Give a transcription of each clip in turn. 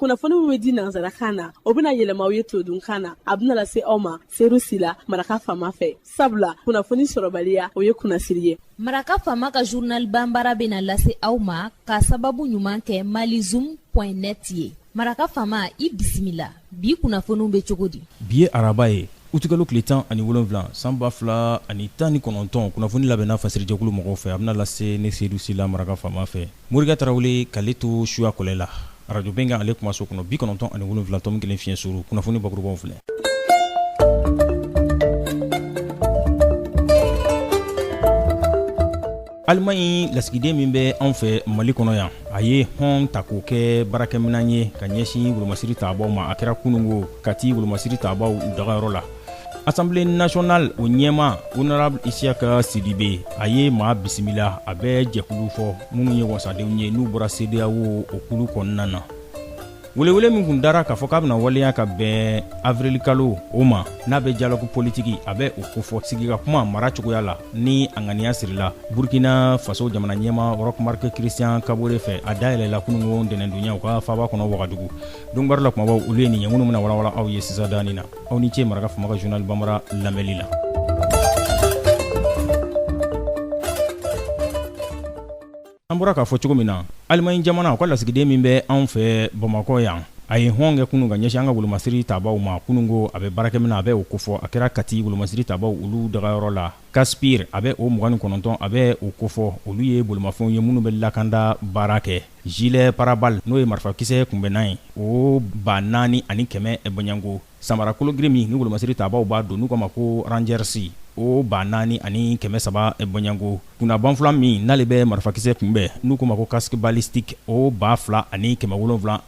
Kunnafoni min bɛ di nansarakan na, o bɛna yɛlɛma aw ye todunkan na. A bɛna lase aw ma Seru Sila, Maraka Faama fɛ. Sabula kunnafoni sɔrɔbaliya, o ye kunnasiri ye. Maraka Faama ka journal banbara bɛna lase aw ma ka sababu ɲuman kɛ malizoom point net ye. Maraka Faama, i bisimila. Bi kunnafoniw bɛ cogo di? Bi ye araba ye, utikalo tile 17, san 2019. Kunnafoni labɛnna fasirijɛkulu mɔgɔw fɛ, a bɛna lase ne Sedu Sila, Maraka Faama fɛ. Morikɛ Tarawele k'ale to suya kɔlɛ la, arajo Bɛnkan ale kumaso kɔnɔ, 97.1 fiɲɛ suru. Kunnafoni bakurubaw filɛ. Alimaɲi lasigiden min bɛ anw fɛ Mali kɔnɔ yan, a ye hɔn ta k'o kɛ baarakɛminɛn ye ka ɲɛsin wolomasiri tabaw ma. A kɛra kunungo Kati wolomasiri tabaw u dagayɔrɔ la. Assemblée nationale o ɲɛmaa honorable Isiaka Sidibe, a ye maa bisimila. A bɛ jɛkulu fɔ minnu ye wasadenw ye, n'u bɔra CEDEAO o kulu kɔnɔna na. Welewele min kun dara k'a fɔ k'a bɛna waleya ka bɛn avril kalo o ma, n'a bɛ dialogue politique, a bɛ o kofɔ sigi ka kuma mara cogoya la, ni a ŋaniya sirila Burkina Faso jamana ɲɛmaa Roch Marc Christian Kabore fɛ, a dayɛlɛla kunungo ntɛnɛndonya u ka faaba kɔnɔ Wagadugu. Donkibaru la kumabaw, olu ye nin ye minnu bɛna walawala aw ye sisan danin na. Aw ni ce Maraka Faama ka journal banbara lamɛnli la. An bɔra k'a fɔ cogo min na, Alimaɲi jamana, u ka lasigiden min bɛ anw fɛ Bamakɔ yan, a ye hɔn kɛ kunun ka ɲɛsin an ka wolomasiri tabaw ma. Kunungo a bɛ baarakɛminɛn, a bɛ o kofɔ. A kɛra Kati wolomasiri tabaw olu dagayɔrɔ la. Casspir, a bɛ o 29, a bɛ o kofɔ. Olu ye bolimafɛnw ye minnu bɛ lakanda baara kɛ. Gilet pare-balles, n'o ye marifakisɛ kunbɛnnan ye, o 4100 bɔɲɔgɔnko. Samara kologirin min ni wolomasiri tabaw b'a don, n'u k'a ma ko Rangers, o 4300 bɔɲɔgɔnko. Kunnabanfula min n'ale bɛ marifakisɛ kunbɛn, n'u k'o ma ko casque balistique, o 2700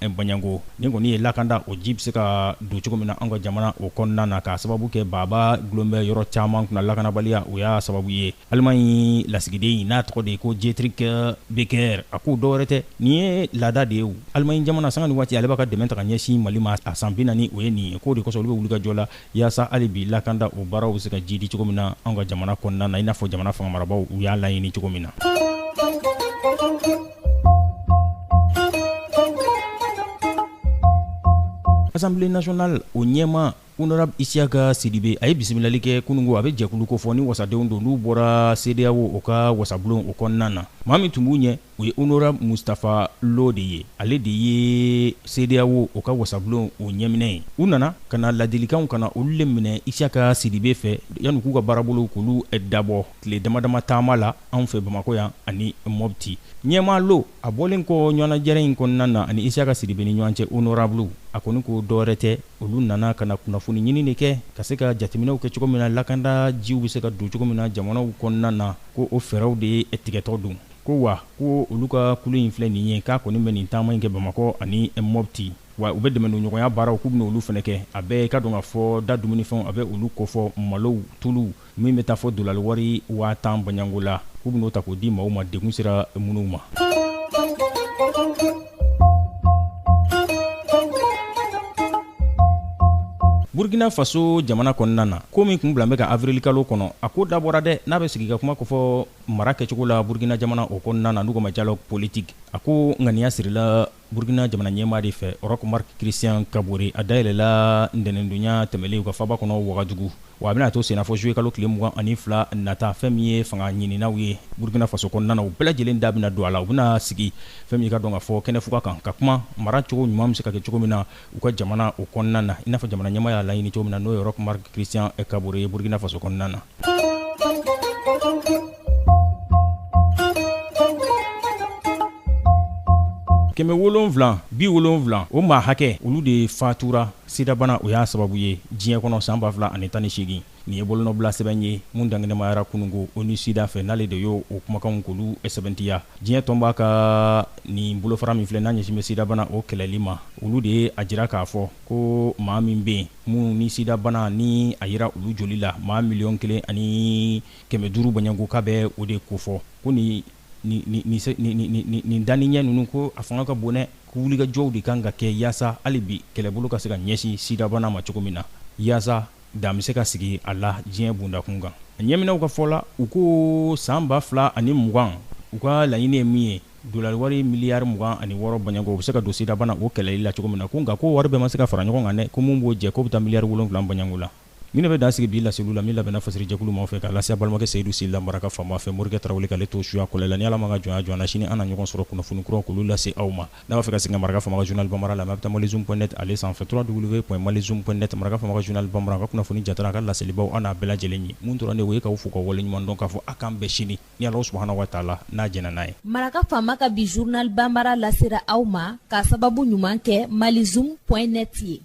bɔɲɔgɔnko. Nin kɔni ye lakanda, o ji bɛ se ka don cogo min na an ka jamana o kɔnɔna na, k'a sababu kɛ baaba dulon bɛ yɔrɔ caman kunna, lakanabaliya o y'a sababu ye. Alimaɲi lasigiden n'a tɔgɔ de ye ko Dietrich Becker, a ko dɔwɛrɛ tɛ, nin ye laada de ye. Alimaɲi jamana, sanga ni waati ale b'a ka dɛmɛ ta ka ɲɛsin Mali ma a san 40 o ye nin ye. K'o de kosɔn olu bɛ wulikajɔ la yaasa hali bi lakanda o baaraw bɛ se ka jidi cogo min na an ka jamana kɔnɔna na, i n'a fɔ jamana fanga marabaaw u y'a laɲini cogo min na. Assemblée nationale o ɲɛmaa Honorable Isiaka Sidibe, a ye bisimilali kɛ kunungo. A bɛ jɛkulu kofɔ ni wasadenw don, n'u bɔra CEDEAO o ka wasabulon o kɔnɔna na. Maa min tun b'u ɲɛ, o ye honorable Moustapha Lo de ye. Ale de ye CEDEAO o ka wasabulon o ɲɛminɛ ye. U nana ka na ladilikanw ka na olu le minɛ Isiaka Sidibe fɛ yanni k'u ka baarabolow k'olu dabɔ tile damadama taama la anw fɛ Bamakɔ yan ani Mopti. Ɲɛmaa Lo, a bɔlen kɔ ɲɔgɔnnajɛrɛ in kɔnɔna na ani Isiaka Sidibe ni ɲɔgɔn cɛ, honorable a kɔni ko dɔwɛrɛ tɛ, olu nana ka na kunnafoni ɲini de kɛ ka se ka jateminɛw kɛ cogo min na lakanda jiw bɛ se ka don cogo min na jamanaw kɔnɔna na, ko o fɛɛrɛw de tigɛtɔ don. Ko wa ko olu ka kulu in filɛ nin ye, k'a kɔni bɛ nin taama in kɛ Bamakɔ ani Mopti, wa u bɛ dɛmɛdonɲɔgɔnya baaraw k'u bɛna olu fana kɛ. A bɛɛ ka dɔn ka fɔ da dumunifɛnw, a bɛ olu kofɔ, malow, tuluw, min bɛ taa fɔ dolari wari 10,000 bɔɲɔgɔnko la, k'u bɛn'o ta k'o di maaw ma degun sera minnu ma. Burkina Faso jamana kɔnɔna na, ko min kun bila bɛ ka avril kalo kɔnɔ, a ko dabɔra dɛ, n'a bɛ sigi ka kuma kofɔ mara kɛcogo la Burkina jamana o kɔnɔna na, n'u k'a ma dialogue politique. A ko ŋaniya sirila Burkina jamana ɲɛmaa de fɛ, Roch Marc Christian Kabore. A dayɛlɛla ntɛnɛndonya tɛmɛlen u ka faaba kɔnɔ Wagadugu. Wa a bɛna to senna fɔ juillet kalo tile 22 nata. Fɛn min ye fanga ɲininaw ye Burkina Faso kɔnɔna na, u bɛɛ lajɛlen da bɛna don a la. U bɛna sigi fɛn min ka dɔn ka fɔ kɛnɛfuga kan, ka kuma mara cogo ɲuman bɛ se ka kɛ cogo min na u ka jamana o kɔnɔna na, i n'a fɔ jamana ɲɛmaa y'a laɲini cogo min na, n'o ye Roch Marc Christian Kabore ye Burkina Faso kɔnɔna na. 770 o maa hakɛ, olu de fatura sidabana o y'a sababu ye diɲɛ kɔnɔ san 2018. Nin ye bolonɔbila sɛbɛn ye mun dankɛnɛmayara kunungo ONU SIDA fɛ, n'ale de y'o kumakanw k'olu sɛbɛntiya. Diɲɛ tɔnba ka nin bolofara min filɛ n'a ɲɛsin bɛ sidabana o kɛlɛli ma, olu de ye a jira k'a fɔ ko maa min bɛ yen minnu ni sidabana ni a yera olu joli la, maa 1,5 miliyɔn bɔɲɔgɔnko, k'a bɛ o de kofɔ. Ko nin danni ɲɛ ninnu, ko a fanga ka bon dɛ, ko wulikajɔw de kan ka kɛ yaasa hali bi kɛlɛbolo ka se ka ɲɛsin sidabana ma cogo min na, yaasa dan bɛ se ka sigi a la diɲɛ bundakun kan. A ɲɛminɛw ka fɔ la, u ko san 2020, u ka laɲini ye min ye, Dolari wari miliyari 26 bɔɲɔgɔnko o bɛ se ka don sidabana o kɛlɛli la cogo min na, ko nka ko wari bɛɛ ma se ka fara ɲɔgɔn kan dɛ, ko mun b'o jɛ k'o bɛ taa miliyari 7 bɔɲɔgɔnko la. Nin de bɛ dan sigi bi laseliw la min labɛnna fasirijɛkulu maaw fɛ k'a lase balimakɛ Seyidu Sila Maraka faama fɛ, Morikɛ Tarawele k'ale to suya kɔlɛ la. Ni Ala ma ka jɔnya jɔ an na, sini an na ɲɔgɔn sɔrɔ kunnafoni kuraw k'olu lase aw ma. N'a b'a fɛ ka segin ka Maraka faama ka journal bambara lamɛn, a bɛ taa malizoom point net ale sanfɛ, www.malizoom.net. Maraka faama ka journal bambara, a ka kunnafoni jatara, a ka laselibaw, an n'a bɛɛ lajɛlen ye. Mun tora ne o ye k'aw fo k'aw waleɲuman dɔn, k'a fɔ a k'an bɛn sini ni Alahu subahana wa taala n'a jɛnna n'a ye. Maraka faama ka bi journal bambara lasera aw ma k'a sababu ɲuman kɛ malizoom point net ye.